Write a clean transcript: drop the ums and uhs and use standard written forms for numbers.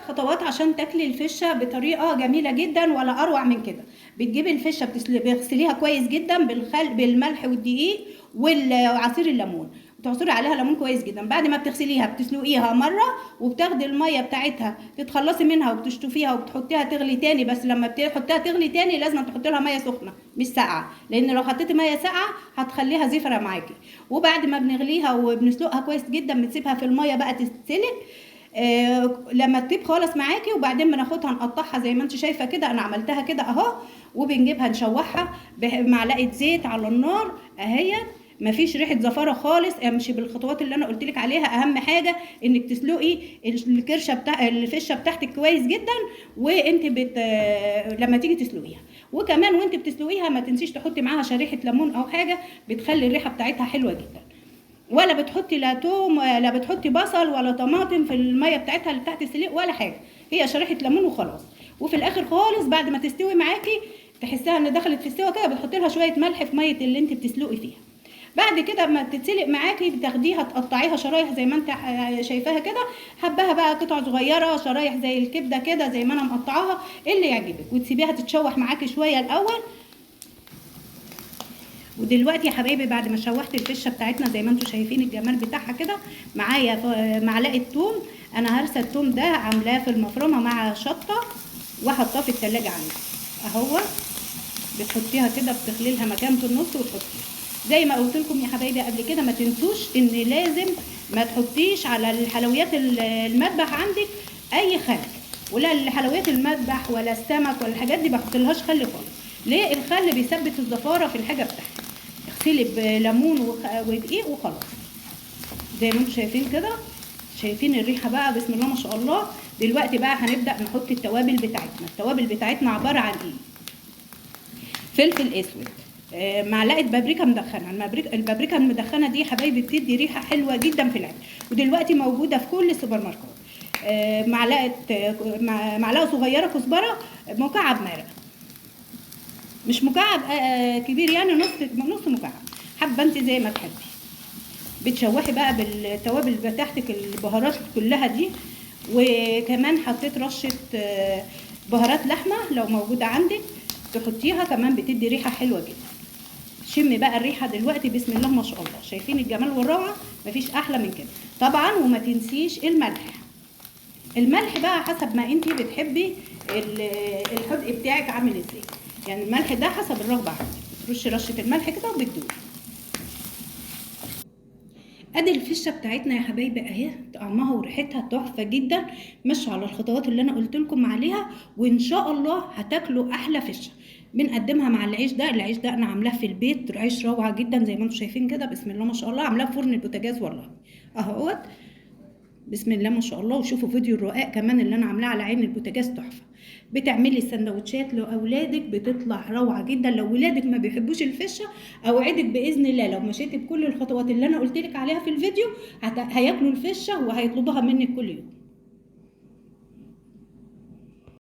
خطوات عشان تاكلي الفشه بطريقة جميلة جدا ولا اروع من كده. بتجيبي الفشه بتغسليها كويس جدا بالخل بالملح والدقيق وعصير الليمون، وتعصري عليها ليمون كويس جدا. بعد ما بتغسليها بتسلقيها مرة، وبتاخدي المية بتاعتها تتخلصي منها وبتشطفيها وبتحطيها تغلي تاني. بس لما بتحطيها تغلي تاني لازم تحطي لها مية سخنة مش ساقعه، لان لو حطيتي مية ساقعه هتخليها زفره معاكي. وبعد ما بنغليها وبنسلقها كويس جدا بنسيبها في المية بقى تتسلق، لما تطيب خالص معاكي. وبعدين بناخدها نقطعها زي ما انت شايفه كده، انا عملتها كده اهو. وبنجيبها نشوحها بمعلقه زيت على النار اهي، مفيش ريحه زفاره خالص. امشي بالخطوات اللي انا قلت لك عليها. اهم حاجة انك تسلقي الكرشه بتاع الفشه بتاعتك كويس جدا وانت لما تيجي تسلقيها. وكمان وانت بتسلقيها ما تنسيش تحطي معاها شريحة ليمون او حاجة، بتخلي الريحة بتاعتها حلوة جدا. ولا بتحطي لا توم ولا بتحطي بصل ولا طماطم في المية بتاعتها اللي بتاعت السليق ولا حاجة، هي شريحة ليمون وخلاص. وفي الاخر خالص بعد ما تستوي معاكي تحسها ان دخلت في السوا كده، بتحطي لها شوية ملح في مية اللي انت بتسلقي فيها. بعد كده ما تتسلق معاكي بتاخديها تقطعيها شرايح زي ما انت شايفاها كده، حباها بقى قطع صغيرة شرايح زي الكبده كده زي ما انا مقطعاها اللي يعجبك، وتسيبيها تتشوح معاكي شوية الاول. ودلوقتي يا حبايبي بعد ما شوحت الفشه بتاعتنا زي ما انتم شايفين الجمال بتاعها كده، معايا معلقه توم. انا هرسه التوم ده عاملاه في المفرمه مع شطه وحطاه في التلاجة عندي اهو. بتحطيها كده بتخلي لها مكان في النص وتحطيها زي ما قلت لكم يا حبايبي قبل كده. ما تنسوش ان لازم ما تحطيش على الحلويات المذبح عندك اي خل، ولا الحلويات المذبح ولا السمك ولا الحاجات دي ما بحطلهاش خل خالص. ليه؟ الخل بيثبت الزفاره في الحاجة بتاعتك. اغسلي بليمون ودقيق وخلاص. زي ما انتم شايفين كده، شايفين الريحة بقى بسم الله ما شاء الله. دلوقتي بقى هنبدا نحط التوابل بتاعتنا. التوابل بتاعتنا عبارة عن ايه؟ فلفل اسود، معلقه بابريكا مدخنه. البابريكا المدخنه دي يا حبايبي بتدي ريحه حلوة جدا في الاكل، ودلوقتي موجودة في كل السوبر ماركت. معلقه صغيرة كزبره، مكعب مرق، مش مكعب كبير يعني، نص مكعب، حابة انت زي ما تحبي. بتشوحي بقى بالتوابل بتاعتك البهارات كلها دي. وكمان حطيت رشه بهارات لحمه لو موجودة عندك تحطيها كمان، بتدي ريحه حلوة جدا. شمي بقى الريحة دلوقتي بسم الله ما شاء الله، شايفين الجمال والروعه؟ مفيش احلى من كده طبعا. وما تنسيش الملح. الملح بقى حسب ما انتي بتحبي الحدق بتاعك عامل ازاي، يعني الملح ده حسب الرغبة عندك. بترشي رشه الملح كده وبتدوقي. ادي الفشه بتاعتنا يا حبايبي اهي، طعمها وريحتها تحفة جدا. مشوا على الخطوات اللي انا قلت لكم عليها وان شاء الله هتاكلوا احلى فشه. بنقدمها مع العيش ده. العيش ده انا عاملاه في البيت، عيش روعه جدا زي ما انتم شايفين كده بسم الله ما شاء الله. عاملاه في فرن البوتاجاز والله اهوت بسم الله ما شاء الله. وشوفوا فيديو الرقاق كمان اللي انا عاملاه على عين البوتاجاز تحفة. بتعملي سندوتشات لاولادك بتطلع روعه جدا. لو ولادك ما بيحبوش الفشه اوعدك باذن الله لو مشيتي بكل الخطوات اللي انا قلت لك عليها في الفيديو هياكلوا الفشه وهيطلبوها منك كل يوم.